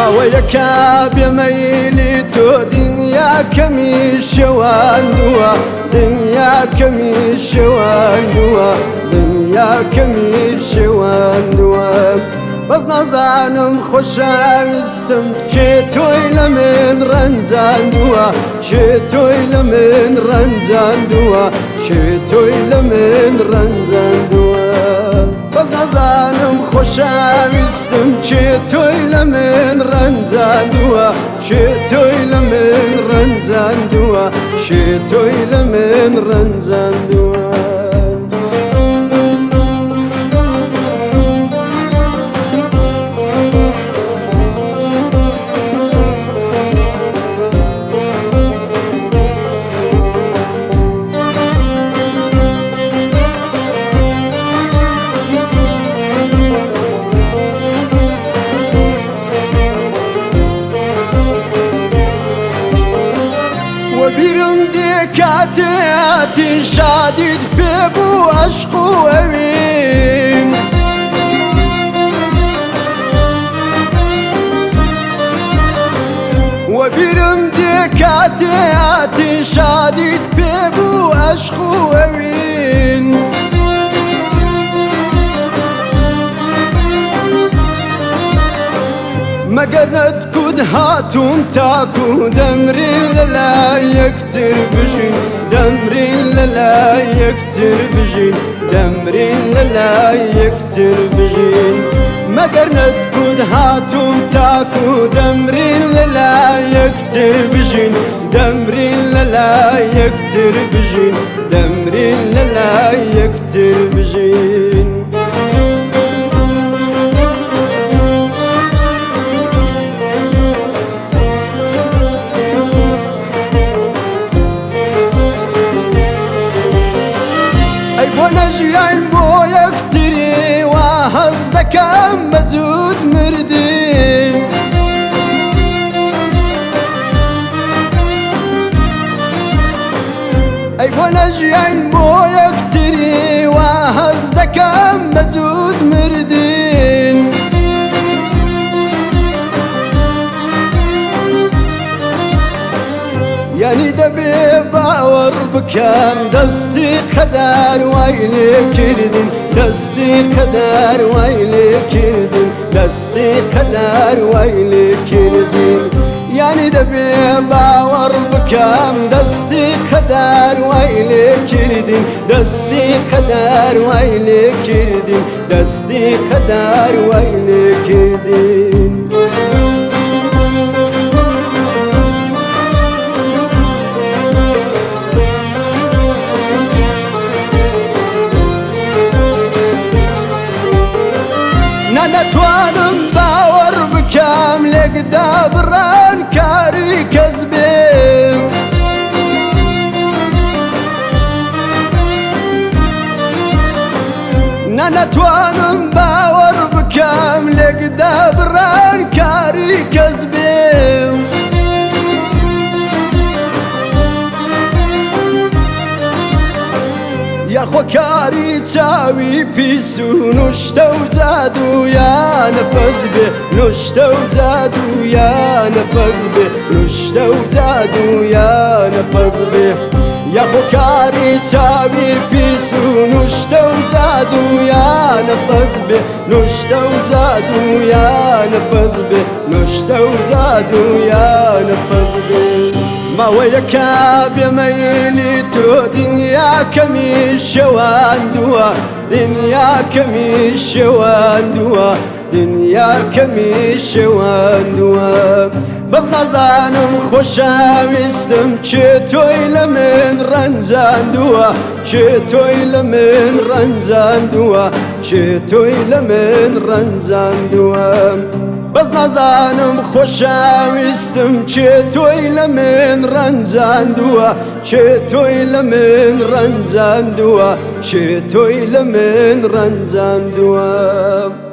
ماوەیەکە بێمەیلی تۆ دنیا کەمی شێواندووە دنیا کەمی شێواندووە دنیا کەمی شێواندووە بەس نازانم خۆشەویستم کێ تۆی لە من ڕەنجاندووە کێ تۆی لە من ڕەنجاندووە کێ تۆی لە من ڕەنجاندووە بەس نازانم خۆشەویستم کێ تۆی لە من ڕەنجاندووە کێ تۆی لە من ڕەنجاندووە کێ تۆی لە من ڕەنجاندووە. وەبیرم دێ کاتێتی شادیت پێ بوو عەشق و ئەوین وەبیرم دێ کاتێتی شادیت پێ بوو عەشق و ئەوین مەگەر نەتکوت هاتوون تاکو دەمرین لەلای یەکتر بژین دەمرین لەلای یەکتر بژین دەمرین لەلای یەکتر بژین مەگەر نەتکوت هاتوون تاکو دەمرین لەلای یەکتر بژین دەمرین لەلای یەکتر بژین دەمرین لەلای یەکتر بژین. ئەی بۆ نەژیاین بۆ یەکتری وا هەست دەکەم بە جووت مردین ئەی بۆ نەژیاین بۆ یەکتری وا هەست دەکەم بە جووت مردین یعنی دەبێ باوەڕ بکەم دەستی قەدار وای لێکردین دەستی قەدار وای لێکردین دەستی قەدار وای لێکردین یعنی دەبێ باوەڕ بکەم دەستی قەدار وای لێکردین دەستی قەدار وای لێکردین دەستی قەدار وای لێکردین. نەتوانم باوەڕ بکەم لێکدا بڕان کاری کەس بێ نەتوانم باوەڕ بکەم لێکدا بڕان کاری کەس بێ یاخۆ کاری چاوی پیس و نوشتە و جادوویا نەفەس بێ نوشتە و جادوویا نەفەس بێ نوشتە و جادوویا نەفەس بێ یاخۆ کاری چاوی پیس و نوشتە و جادوویا نەفەس بێ نوشتە و جادوویا نەفەس بێ نوشتە و جادوویا نەفەس بێ. ماوەیەکە بێمەیلی تۆ دنیا کەمی شێواندووە دنیا کەمی شێواندووە دنیا کەمی شێواندووە بەس نازانم خۆشەویستم کێ تۆی لە من ڕەنجاندووە کێ تۆی لە من ڕەنجاندووە کێ تۆی لە من ڕەنجاندووە بەس نازانم خۆشەویستم کێ تۆی لە من ڕەنجاندووە کێ تۆی لە من ڕەنجاندووە کێ تۆی لە من ڕەنجاندووە.